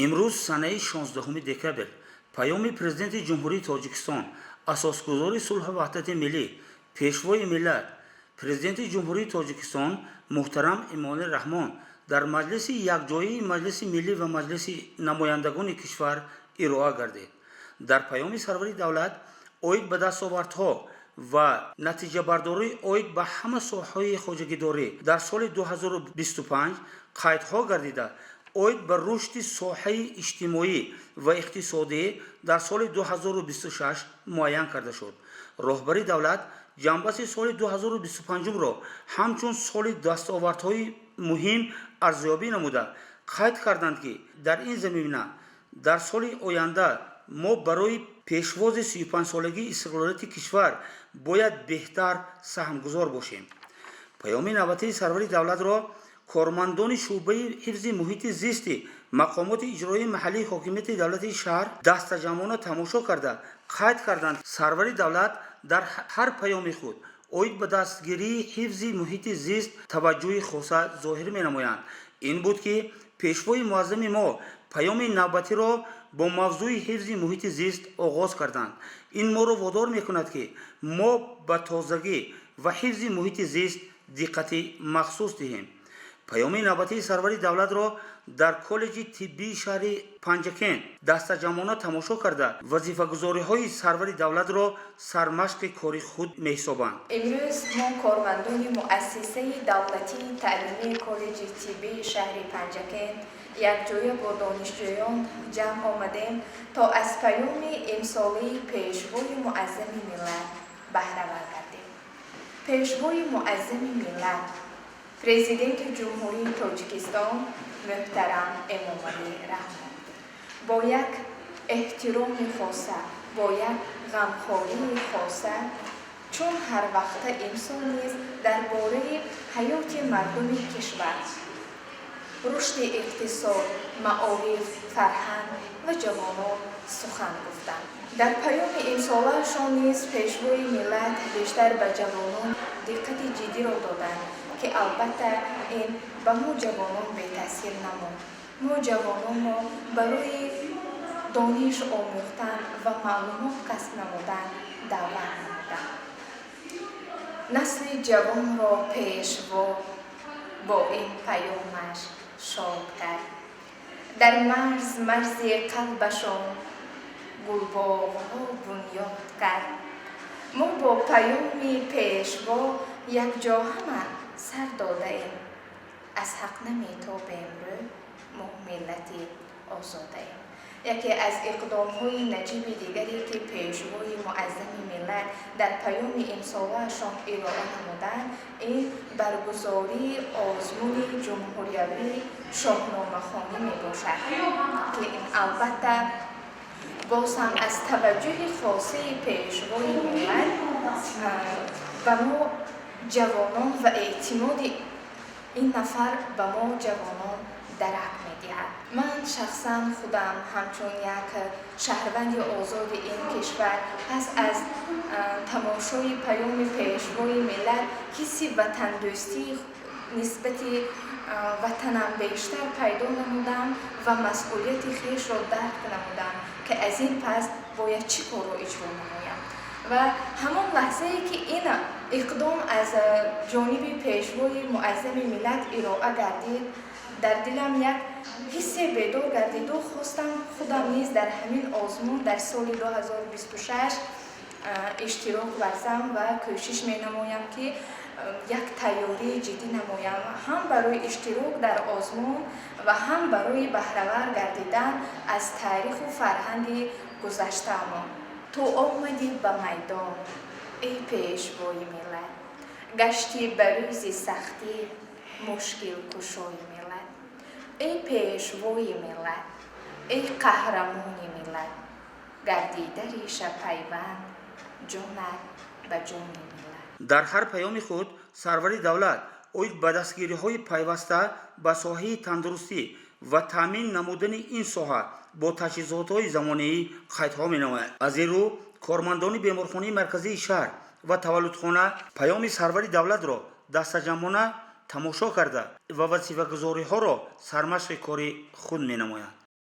Имрӯз, санаи 16 декабр, паёми Президенти Ҷумҳурии Тоҷикистон, Асосгузори сулҳу ваҳдати миллӣ, Пешвои миллат, Президенти Ҷумҳурии Тоҷикистон муҳтарам Эмомалӣ Раҳмон дар маҷлиси якҷояи Маҷлиси Миллӣ ва Маҷлиси Намояндагони кишвар ироа гардид. Дар паёми сарвари давлат оид ба дастовардҳо ва натиҷабардорӣ оид ба ҳама соҳаҳои хоҷагидорӣ дар соли 2025 қайдҳо гардида, оид ба рушди соҳаи иҷтимоӣ ва иқтисодӣ дар соли 2026 муайян карда шуд. Роҳбари давлат ҷанбаси соли 2025-ро ҳамчун соли дастовардҳои муҳим арзёбӣ намуда, қайд карданд, ки дар ин замина дар соли оянда мо барои пешвози 35-солагии истиқлолияти кишвар бояд беҳтар саҳмгузор бошем. Паёми навбатии сарвари давлатро кормандони шӯъбаи ҳифзи муҳити зисти мақомоти иҷроии маҳаллии ҳокимияти давлатии шаҳр дастаҷамъона тамошо карда, қайд карданд: сарвари давлат дар ҳар паёми худ оид ба дастгирии ҳифзи муҳити зист таваҷҷӯҳи хоса зоҳир менамоянд. Ин буд, ки Пешвои муаззами мо паёми навбатиро бо мавзӯи ҳифзи муҳити зист оғоз карданд. Ин моро водор мекунад, ки мо ба тозагӣ ва ҳифзи муҳити зист диққати махсус диҳем. Паёми навбатии сарвари давлатро дар коллеҷи тиббии шаҳри Панҷакент дастаҷамъона тамошо карда, вазифагузориҳои сарвари давлатро сармашқи кори худ меҳисобанд. Имрӯз мо, кормандони Муассисаи давлатии таълимии коллеҷи тиббии шаҳри Панҷакент, якҷоя бо донишҷӯён ҷамъ омадем, то аз паёми имсолаи Пешвои муаззами миллат баҳравар гардем. Пешвои муаззами миллат, Президенти Ҷумҳурии Тоҷикистон муҳтарам Эмомалӣ Раҳмон бо як эҳтироми хоса, бо як ғамхории хоса, чун ҳарвақта, имсол низ дар бораи ҳаёти мардуми кишвар, рушди иқтисод, маориф, фарҳанг ва ҷавонон сухан гуфтанд. Дар паёми имсолаашон низ Пешвои миллат бештар ба ҷавонон диққати ҷиддиро доданд, ки албатта ин ба мо ҷавонон бетаъсир намонд. Мо ҷавононро барои дониш омӯхтан ва маълумот касб намудан даъват намуданд. Насли ҷавонро Пешво бо ин паёмаш шод кард, дар марз марзи қалбашон гулбоғҳо бунёд кард. Мо бо паёми Пешво якҷо ҳама сар додаем, аз ҳақ наметобем рӯ, мо миллати озодаем. Яке аз иқдомҳои наҷиби дигаре, ки Пешвои муаззами миллат дар паёми имсолаашон ироа намуданд, ин баргузории озмуни ҷумҳуриявии шоҳномахонӣ мебошад, ки ин албатта боз ҳам аз таваҷҷӯҳи хосаи Пешвои миллат ба мо ҷавонон ва эътимоди ин нафар ба мо ҷавонон дарак медиҳад. Ман шахсан худам, ҳамчун як шаҳрванди озоди ин кишвар, пас аз тамошои паёми Пешвои миллат ҳисси ватандӯстии нисбати ватанам бештар пайдо намудам ва масъулияти хешро дарк намудам, ки аз ин пас бояд чӣ корро иҷро намоям. Ва ҳамон лаҳзае, ки ин иқдом аз ҷониби Пешвои муаззами миллат ироа гардид, дар дилам як ҳиссе бедор гардиду хостам худам низ дар ҳамин озмун дар соли 2026 иштирок варзам ва кӯшиш менамоям, ки як тайёрии ҷиддӣ намоям ҳам барои иштирок дар озмун ва ҳам барои баҳравар гардидан аз таъриху фарҳанги гузаштаамон. Ту омадӣ ба майдон, эй Пешвои миллат, гаштӣ ба рӯзи сахтӣ мушкилкушои миллат. Эй Пешвои миллат, эй қаҳрамони миллат, гардида реша пайванд ҷонат ба ҷони миллат. Дар ҳар паёми худ сарвари давлат оид ба дастгириҳои пайваста ба соҳаи тандурустӣ ва таъмин намудани ин соҳа бо таҷҳизотҳои замонавӣ қайдҳо менамояд. Аз ин рӯ кормандони беморхонаи марказии шаҳр ва таваллудхона паёми сарвари давлатро дастаҷамъона тамошо карда ва вазифагузориҳоро сармашқи кори худ менамоянд.